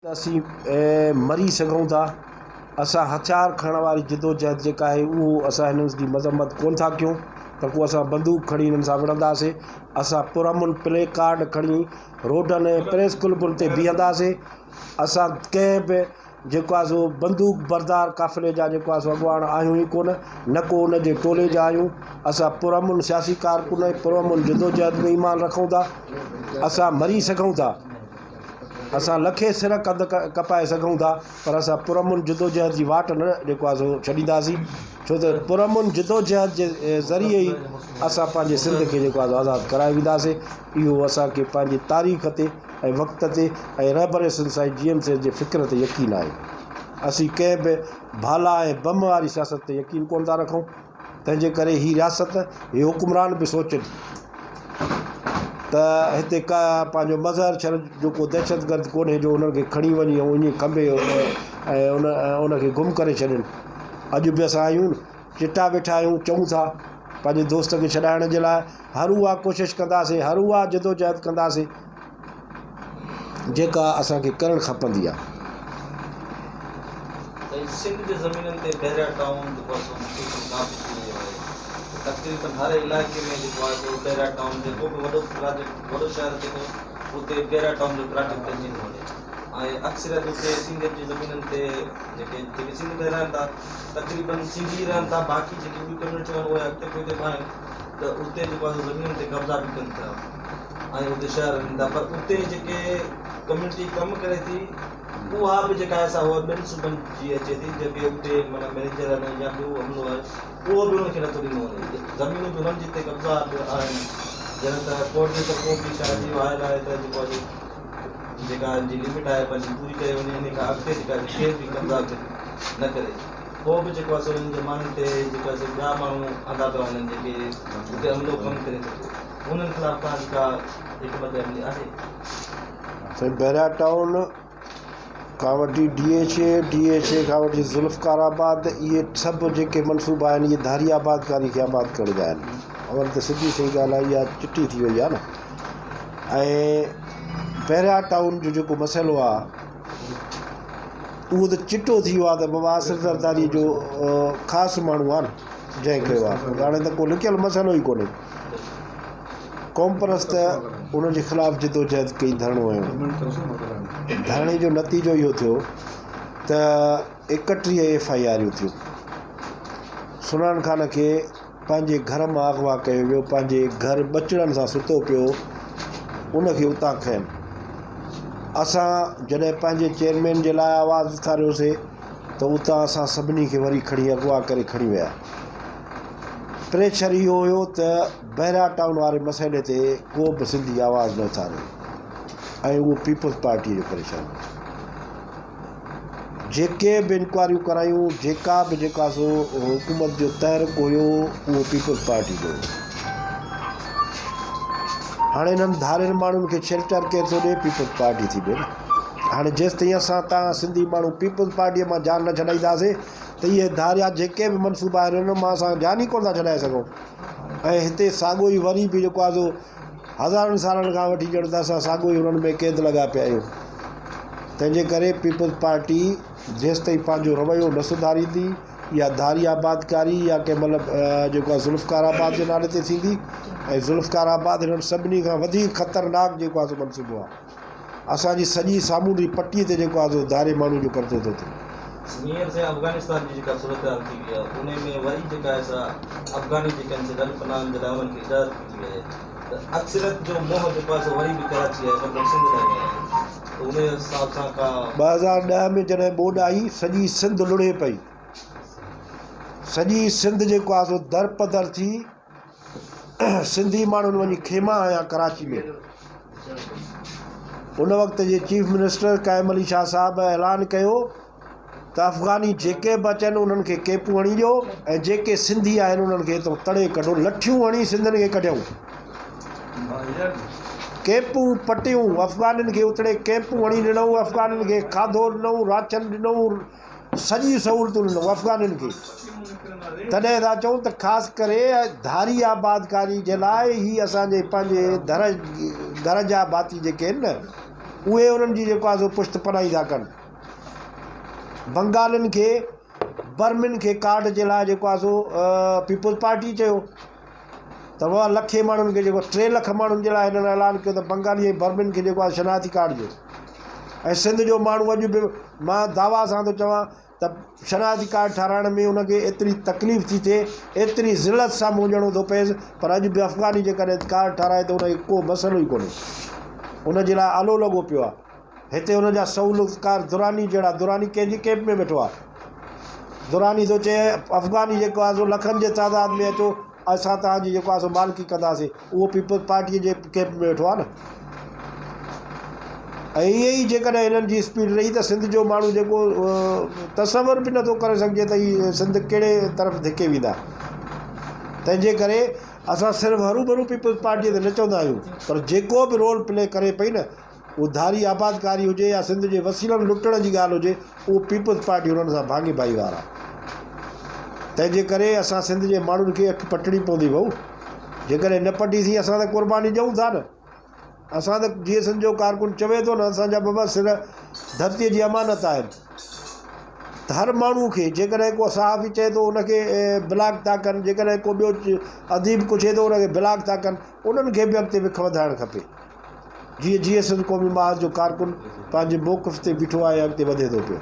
ته اسين مري سگهون ٿا اسان هٿيار کڻڻ واري جدوجهد جيڪا آهي اهو اسان هنن جي مذمت ڪونه ٿا ڪيون ته ڪو اسان بندوق کڻي هنن سان وڙهنداسين اسان پرامن پلي ڪارڊ کڻي روڊن ۽ پريس ڪلبن تي بيهنداسين اسان ڪنهن به جيڪو آهي سو بندوق بردار قافلي جا جيڪو آهي سو اڳواڻ آهيون ئي ڪونه نه ڪو ان جي ٽولي جا آهيون اسان پرامن سياسي ڪارڪن ۽ پرامن جدوجهد ۾ ايمان رکون ٿا اسان مري سگهون ٿا اسان لکين سر ڪنڌ ڪپائي سگهون ٿا پر اسان پرامن جدوجهد جي واٽ نه جيڪو آهي سو ڇڏينداسين ڇو ته پرامن جدوجهد جي ذريعي ئي اسان پنهنجي سنڌ کي جيڪو آهي سو آزاد ڪرائي وينداسين اهو اسانکي پنهنجي تاريخ تي ۽ وقت تي ۽ رهبر سنڌ سائين جي ايم سيد جي فڪر تي يقين آهي اسين ڪنهن به ڀالا ۽ بم واري سياست تي يقين ڪونه ٿا رکون تنهن جي ڪري هي رياست هي حڪمران به سوچن ته هتي ڪا پنهنجو مظهر شر جو ڪو دهشتگرد ڪونهي جو انهن کي کڻي وڃي ۽ وڃي کنڀي ۽ ان ان کي گم ڪري ڇڏين اڄ به اسان آهيون چٽا ويٺا آهيون چئون ٿا پنهنجي دوست کي ڇڏائڻ جي لاء هر اها ڪوشش ڪنداسين هر اها جدوجهد ڪنداسين جيڪا اسان کي ڪرڻ کپندي آهي. سائين سنڌ جي زمينن تي بحريا ٽائون جيڪو آهي سو مسلسل قابض ٿي ويو آهي تقريبن هر علائقي ۾ جيڪو آهي سو بحريا ٽائون جيڪو به وڏو پراجيڪٽ وڏو شهر اچي ٿو اتي بحريا ٽائون جو پراجيڪٽ اچي ٿو وڃي ۽ اڪثريت اتي سنڌين جي زمينن تي جيڪي جيڪي سنڌ ۾ رهن ٿا تقريبن سنڌي ئي رهن ٿا باقي جيڪي ٻيون ڪميونٽيون آهن اهي اڳتي پوئتي به آهن ته اتي جيڪو آهي سو زمينن تي قبضا به ڪن ٿا ۽ اتي شهر رهن ٿا پر اتي جيڪي ڪميونٽي ڪم ڪري ٿي اها به جيڪا آهي سا اها ٻين صوبن جي اچي ٿي جيڪي اتي معنيٰ مئنيجر آهن يا ٻيو عملو آهي اهو به انهن کي نٿو ڏنو وڃي زمينون به انهن جي تي قبضا به آهن جڏهن ته ڪورٽ جي طرفون به شايد اهو آيل آهي ته جيڪو آهي جيڪا ان جي لمٽ آهي پنهنجي پوري ڪري وڃي ان کان اڳتي جيڪا ڪير به قبضا نه ڪري پوء به جيڪو آهي سو انهن جي ماڻهن تي جيڪو آهي سو ٻيا ماڻهو آندا پيا وڃن جيڪي اتي عملو ڪم ڪري ٿو پيو انهن خلاف توهان جي ڪا حڪمت عملي آهي؟ سائين بحريا ٽائون کان وٺي D H A, D H A کان وٺي ذوالفقار آباد اهي سڀ جيڪي منصوبا آهن اهي ڌاري آبادڪاري کي آباد ڪرڻ جا آهن اول ته سڌي سئي ڳالهه آهي اها چٽي ٿي وئي آهي نه ۽ بحريا ٽائون جو جيڪو مسئلو آهي اهو ته چٽو ٿي ويو آهي ته بابا آصف زرداري جو خاص ماڻهو آهي نه جنهن ڪيو آهي هاڻي ته ڪو لڪيل مسئلو ئي ڪونهي قومپرست ان جي خلاف جدوجهد ڪئي ڌرڻو هنيو ڌرڻي جو نتيجو اهو ٿيو ته 31 ايف I آريون ٿيون سنان خان کي پنهنجي گهر مان اغوا ڪيو ويو پنهنجي گهر ٻچڙن سان ستو پيو ان کي اتان کنيم اسان جڏهن پنهنجي چيئرمين جي لاء آواز اٿاريوسي ته اتان اسان سڀني کي وري کڻي اغوا ڪري کڻي ويا پريشر اهو هيو ته بحريا ٽائون واري مسئلي تي ڪو به سنڌي آواز نه اٿاري ۽ اهو پيپلز پارٽيء جو پريشر هو. جيڪي به انڪوائريون ڪرايون جيڪا به جيڪا سو حڪومت جو تحرڪ هيو اهو پيپلز پارٽي جو هو. هاڻي انهن ڌارين ماڻهن کي شيلٽر ڪير ٿو ڏي پيپلز پارٽي ٿي ڏي نه. هاڻي جيستائين اسان تان سنڌي ماڻهو پيپلز پارٽيء مان جان نه ڇڏائينداسين ته اهي ڌاريا جيڪي به منصوبا آهن انهن مان اسان جان ئي ڪونه ٿا ڇڏائي سگهون ۽ هتي ساڳو ئي وري به جيڪو آهي سو هزارن سالن کان وٺي ڄڻ ته اسان ساڳو ئي انهن ۾ قيد لڳا پيا آهيون تنهنجي ڪري پيپلز پارٽي جيستائين پنهنجو رويو نه سڌاريندي يا ڌاري آبادڪاري يا ڪنهن مهل جيڪو آهي ذوالفقار آباد جي نالي تي ٿيندي ۽ ذوالفقار آباد هنن سڀني کان وڌيڪ خطرناڪ جيڪو آهي سو منصوبو آهي اسان جي سڄي سامونڊي پٽي تي جيڪو آهي سو ڌاري ماڻهو جو قبضو ٿو ٿئي. هينئر سائين افغانستان جي جيڪا صورتحال ٿي وئي آهي انهي ۾ وري جيڪا آهي سا افغاني جيڪي آهن سي گڏ پناهن جي لاء انهن کي اجازت ملي وئي آهي ته اڪثريت جو منهن جيڪو آهي سو وري به ڪراچي آهي مطلب سنڌ ڏانهن ئي آهي ته انهي حساب سان ڪا 2010 ۾ جڏهن ٻوڏ آئي سڄي سنڌ لڙهي پئي سڄي سنڌ جيڪو آهي سو درپدر ٿي سنڌي ماڻهن وڃي خيما هنيا ڪراچي ۾ ان وقت جي چيف منسٽر قائم علي شاهه صاحب اعلان ڪيو ته افغاني جيڪي به اچن انهن کي ڪيپون هڻي ڏيو ۽ جيڪي سنڌي آهن انهن کي هتان تڙي ڪڍو لٺيون هڻي سنڌين کي ڪڍيائون ڪيپون پٽيون افغانين کي اتڙي ڪيپون هڻي ڏنائون افغانين کي کاڌو ڏنائون راشن ڏنائون سڄي سهولتون ڏنائون افغانين کي تڏهن ٿا چئون ته خاص ڪري ڌاري آبادڪاري جي لاء هي اسان جي پنهنجي گهر گهر جا ڀاتي جيڪي آهن نه اهي انهن جي جيڪو آهي سو پشت پناهي ٿا ڪن. بنگالين کي برمين کي ڪارڊ جي لاء جيڪو آهي سو پيپلز پارٽي چيو ته بابا لکين ماڻهن کي جيڪو 3 لک ماڻهن جي لاء هنن اعلان ڪيو ته بنگالي ۽ برمين کي جيڪو آهي شناختي ڪارڊ ڏيو ۽ سنڌ جو ماڻهو اڄ به مان دعويٰ سان ٿو چوان ته شناختي ڪارڊ ٺاراهڻ ۾ ان کي ايتري تڪليف ٿي ٿئي، ايتري ذلت سان منهن ڏيڻو ٿو پئيس، پر اڄ به افغاني جيڪڏهن ڪارڊ ٺاراهي ته ان کي ڪو مسئلو ئي ڪونهي. ان جي لاء آلو لڳو پيو آهي. هتي ان جا سهولتڪار دراني جهڙا، دراني ڪنهن جي ڪئمپ ۾ ويٺو آهي؟ دراني ٿو چئي افغاني جيڪو آهي سو لکن جي تعداد ۾ اچو اسان توهان جي جيڪو آهي سو مالڪي ڪنداسين. اهو پيپلز پارٽيء جي ڪئمپ ۾ ويٺو آهي نه. ۽ ائين ئي جيڪڏهن هنن جي اسپيڊ رهي ته سنڌ جو ماڻهو جيڪو تصور به نٿو ڪري سگهجي ته هي سنڌ ڪهڙي طرف ڌڪي ويندا. تنهن جي ڪري اسان صرف هروڀرو پيپلز پارٽيء تي نه چوندا آهيون پر جيڪو به رول پلي ڪري پئي نه اهو ڌاري آبادڪاري هجي يا سنڌ جي وسيلن لٽڻ جي ڳالهه هجي اهو پيپلز پارٽي انهن سان ڀاڱي ڀائيوار آهي. تنهن جي ڪري اسان سنڌ جي ماڻهن کي اک پٽڻي پوندي ڀائو. جيڪڏهن نه پٽيسين اسان ته قرباني ڏيون ٿا نه. اسان ته جيئي سنڌ جو ڪارڪن چوي ٿو نه اسان جا بابا سر ڌرتيء جي امانت آهن. ته هر ماڻهو کي جيڪڏهن ڪو صحافي چئي ٿو ان کي بلاڪ ٿا ڪن جيڪڏهن ڪو ٻيو اديب ڪجهه چئي ٿو ان کي بلاڪ ٿا ڪن انهن کي به اڳتي وک وڌائڻ کپي. جيئن جيئي سنڌ قومي محاذ جو ڪارڪن پنهنجي موقف تي بيٺو آهي ۽ اڳتي وڌي ٿو پيو.